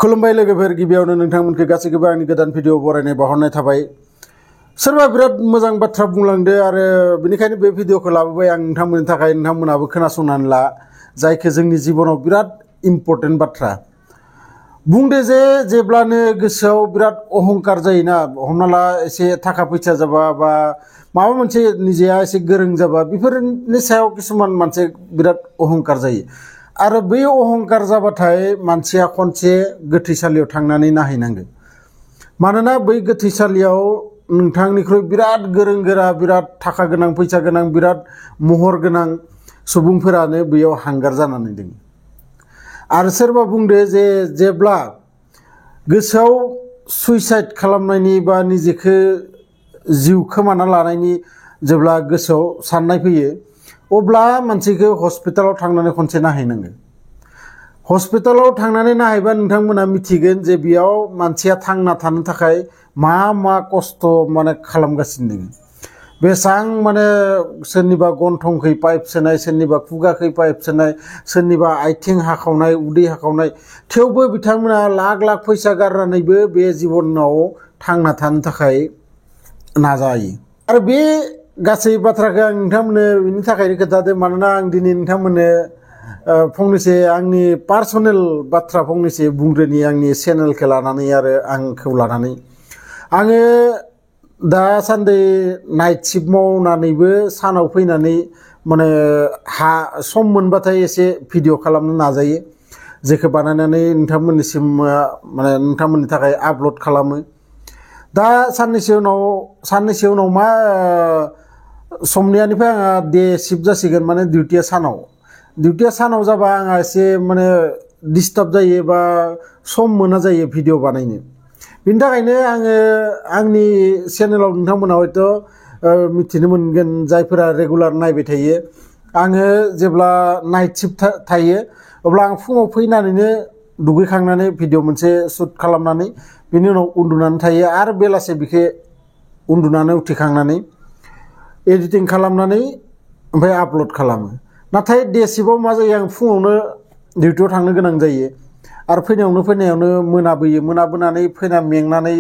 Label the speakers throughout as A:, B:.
A: खुलुमबाय लोगोफोर गिबियावनो नोंथांमोनखौ गासैखौबो आंनि गोदान भिडिअ बरायनाय बावहरनाय थाबाय। सोरबा बिराद मोजां बाथ्रा बुंलांदो आरो बेनिखायनो बे भिडिअखौ लाबोबाय आं नोंथांमोननि थाखाय। नोंथांमोनाबो खोनासंनानै ला, जायखौ जोंनि जिबनाव बिराद इम्पर्टेन्ट बाथ्रा बुंदो जे जेब्लानो गोसोआव बिराद अहंकार जायोना, हमना ला एसे थाखा फैसा जाबा बा माबा मोनसे निजेया एसे गोरों जाबा, बेफोरनि सायाव किसुमान मानसि बिराद अहंकार जायो आरो बै अहंकार जाबाथाय मानसिया खनसे गोथैसालियाव थांनानै नायहैनांगौ। मानोना बै गोथैसालियाव नोंथांनिख्रुइ बिराद गोरों गोरा, बिराद थाखा गोनां, फैसा गोनां, बिराद महर गोनां सुबुंफोरानो बेयाव हांगार जानानै दङ। आरो सोरबा बुंदो जे जेब्ला गोसोआव सुइसाइड खालामनायनि बा निजेखौ जिउ खोमाना लानायनि जेब्ला गोसोआव साननाय फैयो, अब्ला मानसिखौ हस्पिटालाव थांनानै खनसे नायहैनांगौ। हस्पिटालाव थांनानै नायहैबा नोंथांमोना मिथिगोन जे बेयाव मानसिया थांना थानो थाखाय मा मा खस्थ' खालामगासिनो दङ। बेसां सोरनिबा गन्थंखै पाइप सोनाय, सोरनिबा खुगाखै पाइप सोनाय, सोरनिबा आथिं हाखावनाय, उदै हाखावनाय, थेवबो बिथांमोना लाख लाख फैसा गारनानैबो बे जिबनाव थांना थानो थाखाय नाजायो। आरो बे गासै बाथ्राखौ आं नोंथांमोननो बेनि थाखायनो खोन्थादों, मानोना आं दिनै नोंथांमोननो फंनैसो आंनि पार्सनेल बाथ्रा फंनैसो बुंग्रोनि, आंनि चेनेलखौ लानानै आरो आंखौ लानानै। आङो दासान्दि नाइट शिफ्ट मावनानैबो सानाव फैनानै सम मोनबाथाय एसे भिडिअ खालामनो नाजायो, जेखौ बानायनानै नोंथांमोननिसिम नोंथांमोननि थाखाय आपल'ड खालामो। दा साननैसो उनाव मा समनियानिफ्राय आंहा डे शिफ्ट जासिगोन, डिउटिया सानाव जाबा आंहा एसे डिस्टार्ब जायो बा सम मोना जायो भिडिअ बानायनो। बिनि थाखायनो आङो आंनि चेनेलाव नोंथांमोना हयथ' मिथिनो मोनगोन, जायफोरा रेगुलार नायबाय थायो। आङो जेब्ला नाइट शिफ्ट थायो अब्ला आं फुङाव फैनानैनो दुगैखांनानै भिडिअ मोनसे शुट खालामनानै बिनि उनाव उन्दुनानै थायो आरो बेलासे बेखौ उन्दुनानै उथिखांनानै एडिटिं खालामनानै ओमफ्राय आपल'ड खालामो। नाथाय डे शिफ्टआव मा जायो, आं फुङावनो डिउटियाव थांनो गोनां जायो आरो फैनायावनो मोनाबोयो। मोनाबोनानै फैना मेंनानै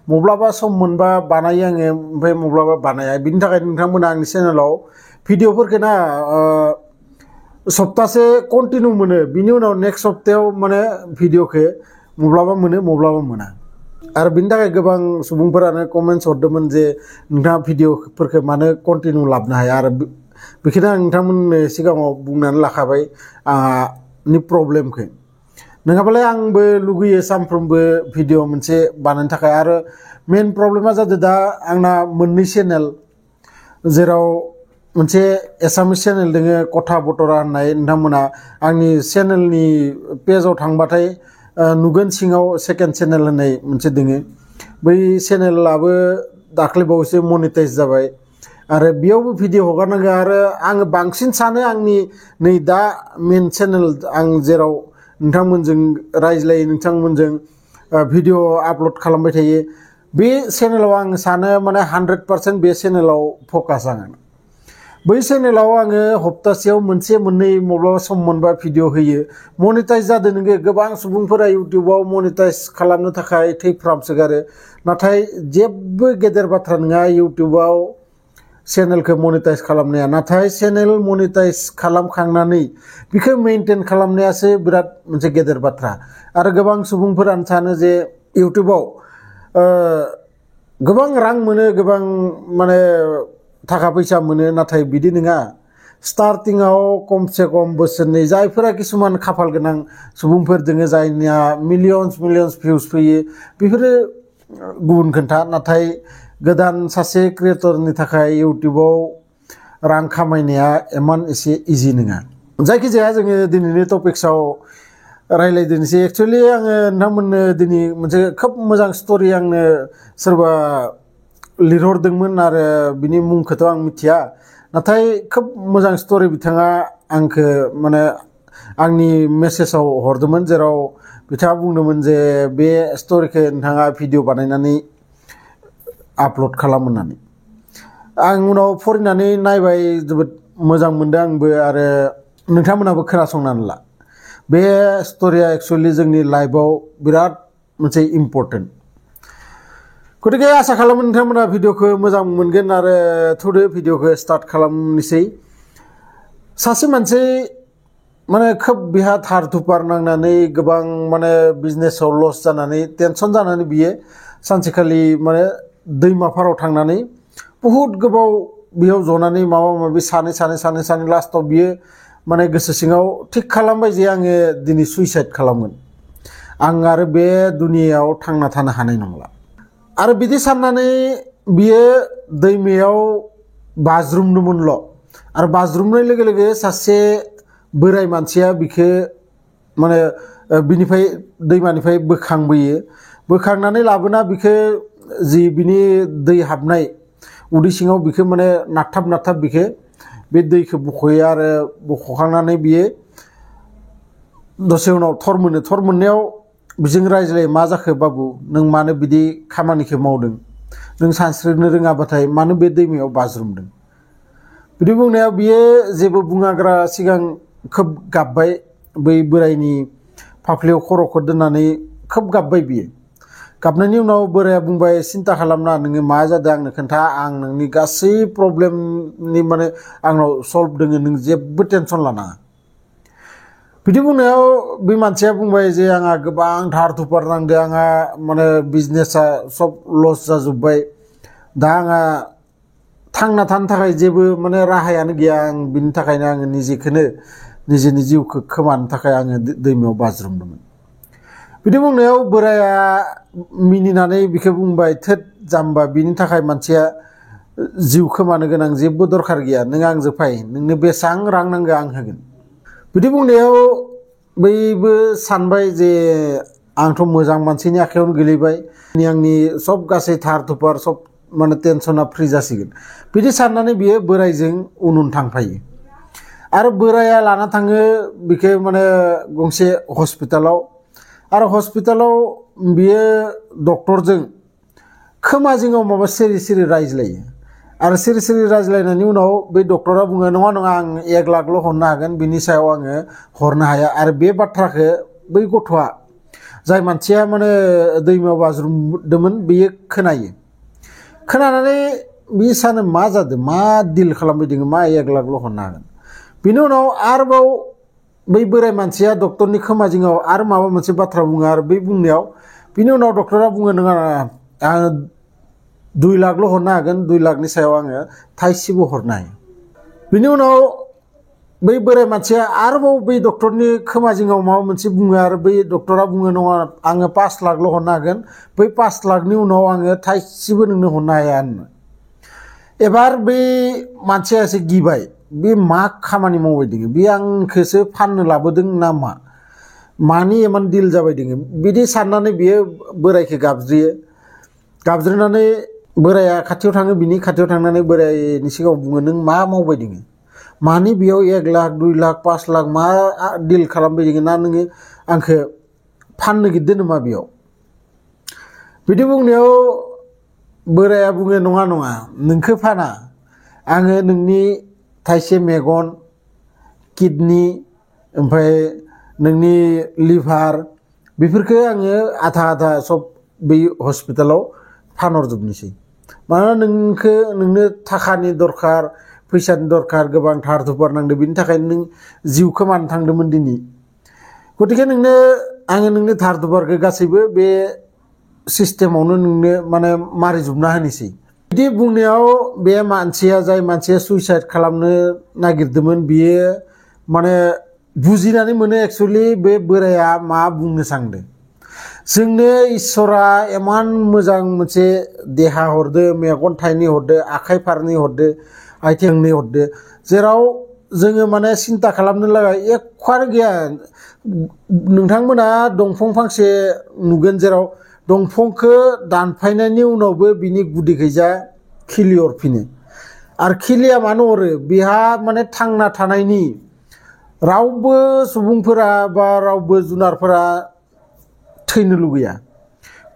A: मब्लाबा सम मोनबा बानायो आङो, ओमफ्राय मब्लाबा बानाया। बिनि थाखायनो नोंथांमोना आंनि चेनेलाव भिडिअफोरखौ सप्तासे कन्टिनिउ मोनो, बिनि उनाव नेक्स्ट सप्तायाव भिडिअखौ मब्लाबा मोनो मब्लाबा मोना। आरो बिनि थाखाय गोबां सुबुंफोरानो कमेन्ट्स हरदोंमोन जे नोंथाङा भिडिअफोरखौ मानो कन्टिनिउ लाबोनो हाया। आरो बेखौनो आं नोंथांमोननो सिगाङाव बुंनानै लाखाबाय आंहानि प्रब्लेमखौ। नङाबालाय आंबो लुगैयो सानफ्रोमबो भिडिअ मोनसे बानायनो थाखाय। आरो मेन प्रब्लेमा जादों दा आंना मोननै चेनेल, जेराव मोनसे एसामिस चेनेल दङ कथा बतरा होननाय। नोंथांमोना आंनि चेनेलनि पेजाव थांबाथाय नुगोन सिङाव सेकेन्ड चेनेल होननाय मोनसे दङ। बै चेनेलाबो दाख्लैबावैसो मनिटाइज जाबाय आरो बेयावबो भिडिअ हगारनांगौ। आरो आङो बांसिन सानो आंनि नै दा मेन चेनेल, आं जेराव नोंथांमोनजों रायज्लायो, नोंथांमोनजों भिडिअ आपल'ड खालामबाय थायो, बे चेनेलाव आं सानो 100% बे चेनेलाव फकास आङो। बै चेनेलाव आङो हप्तासेयाव मोनसे मोननै मब्लाबा सम मोनबा भिडिअ होयो। मनिटाइज जादों नोङो, गोबां सुबुंफोरा इउटिउबाव मनिटाइज खालामनो थाखाय थैफ्रामसोगारो। नाथाय जेबो गेदेर बाथ्रा नङा इउटिउबाव चेनेलखौ मनिटाइज खालामनाया। नाथाय चेनेल मनिटाइज खालामखांनानै बेखौ मेनटेन खालामनायासो बिराद मोनसे गेदेर बाथ्रा। आरो गोबां सुबुंफोरानो सानो जे इउटिउबाव गोबां रां मोनो, गोबां थाखा फैसा मोनो, नाथाय बिदि नङा। स्टार्टिंआव खमसे खम बोसोरनै, जायफोरा किसुमान खाफाल गोनां सुबुंफोर दङ जायनिया मिलियन्स भिउस फैयो, बेफोरो गुबुन खोथा। नाथाय गोदान सासे क्रिएटरनि थाखाय इउटिउबाव रां खामायनाया इमान एसे इजि नङा। जायखिजाया जोङो दिनैनि टपिक्सआव रायज्लायदोंसै। एक्सुवेलि आङो नोंथांमोननो दिनै मोनसे खोब मोजां स्ट'रि आंनो सोरबा लिरहरदोंमोन आरो बिनि मुंखौथ' आं मिथिया, नाथाय खोब मोजां स्ट'रि बिथाङा आंखौ आंनि मेसेजाव हरदोंमोन, जेराव बिथाङा बुंदोंमोन जे बे स्ट'रिखौ नोंथाङा भिडिअ बानायनानै आपल'ड खालाम होननानै। आं उनाव फरायनानै नायबाय, जोबोद मोजां मोनदों आंबो, आरो नोंथांमोनाबो खोनासंनानै ला। बे स्ट'रिया एक्चुअलि जोंनि लाइफआव बिराद मोनसे इम्पर्टेन्ट गतिके आसा खालामो नोंथांमोना भिडिअखौ मोजां मोनगोन आरो थुदो भिडिअखौ स्टार्ट खालामनोसै सासे मानसि माने खोब बिहा थार थुपार नांनानै गोबां माने बिजनेसाव लस जानानै टेनसन जानानै बियो सानसेखालि माने दैमाफाराव थांनानै बहुत गोबाव बियाव जनानै माबा माबि सानै लास्टआव बियो माने गोसो सिङाव थिक खालामबाय जे आङो दिनै सुइसाइड खालामगोन आं आरो बे दुनियायाव थांना थानो हानाय नंला आरो बिदि साननानै बियो दैमायाव बाज्रुमदोंमोनल' आरो बाज्रुमनाय लोगो लोगो सासे बोराय मानसिया बिखौ माने बिनिफ्राय दैमानिफ्राय बोखांबोयो बोखांनानै लाबोना बिखौ जि बिनि दै हाबनाय उदै सिङाव बिखौ माने नाथाब बिखौ बे दैखौ बख'यो आरो बख'खांनानै बियो दसे उनाव थर मोननायाव बिजों रायज्लायो मा जाखो बाबु नों मानो बिदि खामानिखौ मावदों नों सानस्रिनो रोङाबाथाय मानो बे दैमायाव बाज्रुमदों बिदि बुंनायाव बियो जेबो बुङाग्रा सिगां खोब गाबबाय बै बोरायनि फाफ्लियाव खर'खौ दोननानै खोब गाबबाय बियो गाबनायनि उनाव बोराया बुंबाय सिन्ता खालामना नोङो मा जादों आंनो खोन्था आं नोंनि गासै प्रब्लेमनि माने आंनाव सल्भ दोङो नों जेबो टेनसन लानाङा बिदि बुंनायाव बे मानसिया बुंबाय जे आंहा गोबां धार थुपार नांदों आंहा माने बिजनेसा सब लस जाजोब्बाय दा आंहा थांना थानो थाखाय जेबो माने राहायानो गैया आं बिनि थाखायनो आङो निजेनि जिउखौ खोमानो थाखाय आङो दैमायाव बाज्रुमदोंमोन बिदि बुंनायाव बोराया मिनिनानै बिखौ बुंबाय थोद जाम्बा बिनि थाखाय मानसिया जिउ खोमानो गोनां जेबो दरखार गैया नों आंजों फै नोंनो बेसेबां रां नांगौ आं होगोन बिदि बुंनायाव बैबो सानबाय जे आंथ' मोजां मानसिनि आखायावनो गोलैबाय आंनि सब गासै थार थुपार सब माने टेनसना फ्रि जासिगोन बिदि साननानै बियो बोरायजों उन थांफायो आरो बोराया लाना थाङो बिखौ माने गंसे हस्पिटालाव आरो हस्पिटालाव बियो डक्टरजों खोमा जिङाव माबा सिरि रायज्लायो आरो सिरि रायज्लायनायनि उनाव बे डक्टरा बुङो नङा आं 1 लाखल' हरनो हागोन बिनि सायाव आङो हरनो हाया आरो बे बाथ्राखौ बै गथ'आ जाय मानसिया माने दैमायाव बाज्रुमदोंमोन बेयो खोनानानै बे सानो मा जादों मा डिल खालामबाय दङ मा 1 लाखल' हरनो हागोन बिनि उनाव आरोबाव बै बोराय मानसिया डक्टरनि खोमा जिङाव आरो माबा मोनसे बाथ्रा बुङो आरो बै बुंनायाव बिनि उनाव डक्टरा बुङो नङा आङो 2 लाखल' हरनो हागोन 2 लाखनि सायाव आङो थाइसेबो हरनो हायो बिनि उनाव बै बोराय मानसिया आरोबाव बै डक्टरनि खोमा जिङाव माबा मोनसे बुङो आरो बै डक्टरा बुङो नङा आङो 5 लाखल' हरनो हागोन बै 5 लाखनि उनाव आङो थाइसेबो नोंनो हरनो हाया होननो एबार बै मानसिया एसे गिबाय बे मा खामानि मावबाय दङ बे आंखौसो फाननो लाबोदों ना मानि इमान डिल जाबाय दङ बिदि साननानै बियो बोरायखौ गाबज्रिनानै बोराया खाथियाव थाङो बिनि खाथियाव थांनानै बोरायनि सिगाङाव बुङो नों मा मावबाय दङ मानि बेयाव 1 लाख 2 लाख 5 लाख मा डिल खालामबाय दङ ना नोङो आंखौ फाननो गिरदों नामा बेयाव बिदि बुंनायाव बोराया बुङो नङा नोंखौ फाना आङो नोंनि थाइसे मेगन किडनि ओमफ्राय नोंनि लिभार बेफोरखौ आङो आधा सब बै हस्पिटालाव फानहरजोबनोसै मानोना नोंनो थाखानि दरखार फैसानि दरखार गोबां थार थुपार नांदों बिनि थाखाय नों जिउ खोमानो थांदोंमोन दिनै गतिके आङो नोंनो थार थुपारखौ गासैबो बे सिस्टेमावनो नोंनो माने मारिजोबना होनोसै बिदि बुंनायाव बे मानसिया जाय मानसिया सुइसाइड खालामनो नागिरदोंमोन बियो माने बुजिनानै मोनो एक्चुअलि बे बोराया मा बुंनो सानदों जोंनो इसोरा इमान मोजां मोनसे देहा हरदो मेगन थाइनै हरदो आखाइ फारनै हरदो आथिं थोंनै हरदो जेराव जोङो माने सिन्ता खालामनो लागा एखआनो गैया नोंथांमोना दंफां फांसे नुगोन जेराव दंफांखौ दानफायनायनि उनावबो बिनि गुदिखैजा खिलि हरफिनो आरो खिलिया मानो हरो बिहा माने थांना थानायनि रावबो सुबुंफोरा बा रावबो जुनारफोरा थैनो लुगैया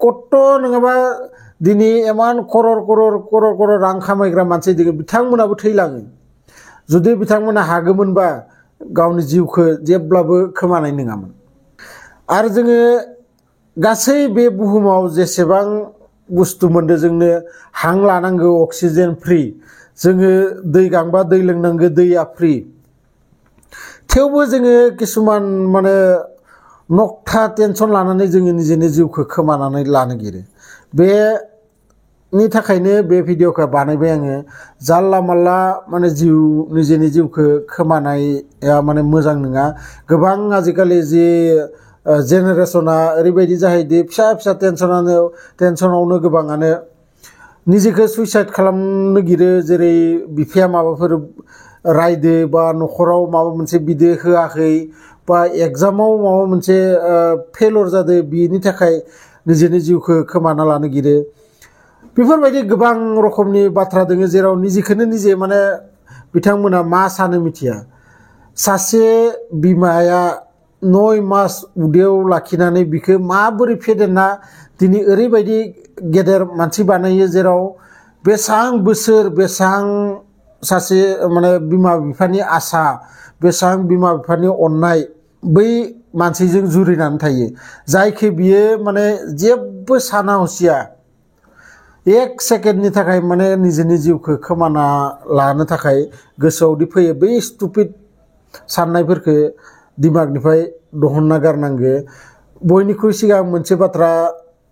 A: कत नङाबा दिनै इमान करर रां खामायग्रा मानसि दङ बिथांमोनाबो थैलाङो जुदि बिथांमोना हागौमोनबा गावनि जिउखौ जेब्लाबो खोमानाय नङामोन। आरो जोङो गासै बे बुहुमाव जेसेबां बुस्थु मोनदों जोंनो हां लानांगौ अक्सिजेन फ्रि, जोङो दै गांबा दै लोंनांगौ दैया फ्रि, थेवबो जोङो किसुमान माने नकथा टेनसन लानानै जोङो निजेनि जिउखौ खोमानानै लानो गिरो। बेनि थाखायनो बे भिडिअखौ बानायबाय आङो। जानला मानला माने निजेनि जिउखौ खोमानाया माने मोजां नङा। गोबां आजिखालि जि जेनेरेसना ओरैबायदि जाहैदि फिसा फिसा टेनसनावनो गोबाङानो निजेखौ सुइसाइड खालामनो गिरो। जेरै बिफाया माबाफोर रायदो बा न'खराव माबा मोनसे बिदो होआखै बा एग्जामाव माबा मोनसे फेलर जादों, बिनि थाखाय निजेनि जिउखौ खोमाना लानो गिरो। बेफोरबायदि गोबां रोखोमनि बाथ्रा दङ जेराव निजेखौनो निजे माने बिथांमोना मा सानो मिथिया। सासे बिमाया 9 मास उदैयाव लाखिनानै बिखौ माबोरै फेदेरना दिनै ओरैबायदि गेदेर मानसि बानायो, जेराव बेसेबां बोसोर बेसेबां सासे माने बिमा बिफानि आसा, बेसेबां बिमा बिफानि अननाय बै मानसिजों जुरिनानै थायो, जायखौ बियो माने जेबो साना हसिया 1 सेकेन्डनि थाखाय माने निजेनि जिउखौ खोमाना लानो थाखाय गोसोआवदि फैयो। बै स्टुपिड साननायफोरखौ दिमागनिफ्राय दिहुनना गारनांगो। बयनिख्रुइ सिगां मोनसे बाथ्रा,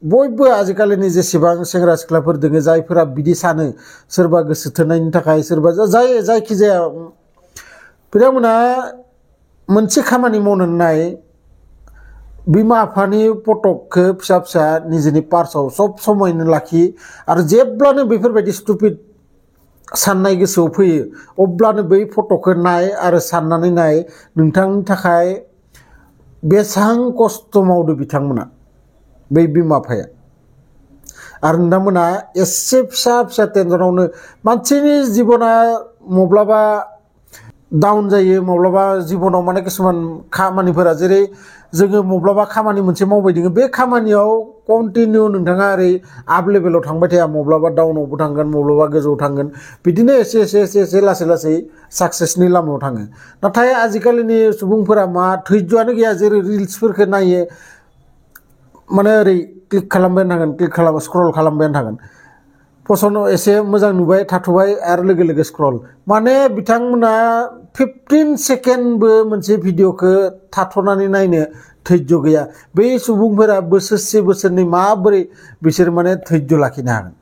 A: बयबो आजिखालिनि जेसेबां सेंग्रा सिख्लाफोर दङ जायफोरा बिदि सानो, सोरबा गोसो थोनायनि थाखाय, सोरबा जायखिजाया, बिथांमोना मोनसे खामानि मावनानै नाय, बिमा बिफानि फटकखौ फिसा फिसा निजेनि पार्सआव सब समायनो लाखि। आरो जेब्लानो बेफोरबायदि स्टुपिड साननाय गोसोआव फैयो अब्लानो बै फटकखौ नाय आरो साननानै नाय नोंथांनि थाखाय बेसेबां खस्थ' मावदों बिथांमोना, बै बिमा बिफाया। आरो नोंथांमोना एसे फिसा फिसा टेनसनावनो मानसिनि जिबना माब्लाबा डाउन जायो, माब्लाबा जिबनाव माने किसुमान खामानिफोरा, जेरै जोङो माब्लाबा खामानि मोनसे मावबाय दङ, बे खामानियाव कन्टिनिउ नोंथाङा ओरै आप लेभेलाव थांबाय थाया, माब्लाबा डाउनावबो थांगोन, माब्लाबा गोजौआव थांगोन, बिदिनो एसे एसे एसे एसे लासै लासै साक्सेसनि लामायाव थाङो। नाथाय आजिखालिनि सुबुंफोरा मा धैर्यआनो गैया, जेरै रिल्सफोरखौ नायो माने ओरै क्लिक खालामबाय थागोन, स्क्रल खालामबाय थागोन, पसन्द एसे मोजां नुबाय थाथ'बाय आरो लोगो लोगो स्क्रल। माने बिथांमोना 15 सेकेन्डबो मोनसे भिडिअखौ थाथ'नानै नायनो धैर्य गैया। बै सुबुंफोरा बोसोरसे बोसोरनै माबोरै बिसोर माने धैर्य लाखिनो हागोन।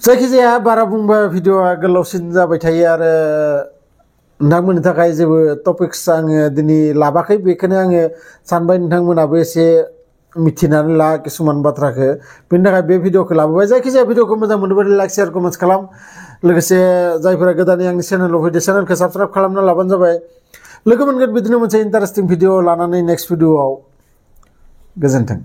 A: जायखिजाया बारा बुंबा भिडिअआ गोलावसिन जाबाय थायो आरो नोंथांमोननि थाखाय जेबो टपिक्स आङो दिनै लाबाखै, बेखौनो आङो सानबाय नोंथांमोनाबो एसे मिथिनानै ला किसुमान बाथ्राखौ, बेनि थाखाय बे भिडिअखौ लाबोबाय। जायखिजाया भिडिअखौ मोजां मोनोबा लाइक शेयार कमेन्ट्स खालाम। लोगोसे जायफोरा गोदानै आंनि चेनेलाव फैदो चेनेलखौ साबस्क्राइब खालामना लाबानो जाबाय। लोगो मोनगोन बिदिनो मोनसे इन्टारेस्टिं भिडिअ लानानै नेक्स्ट भिडिअआव। गोजोन्थों।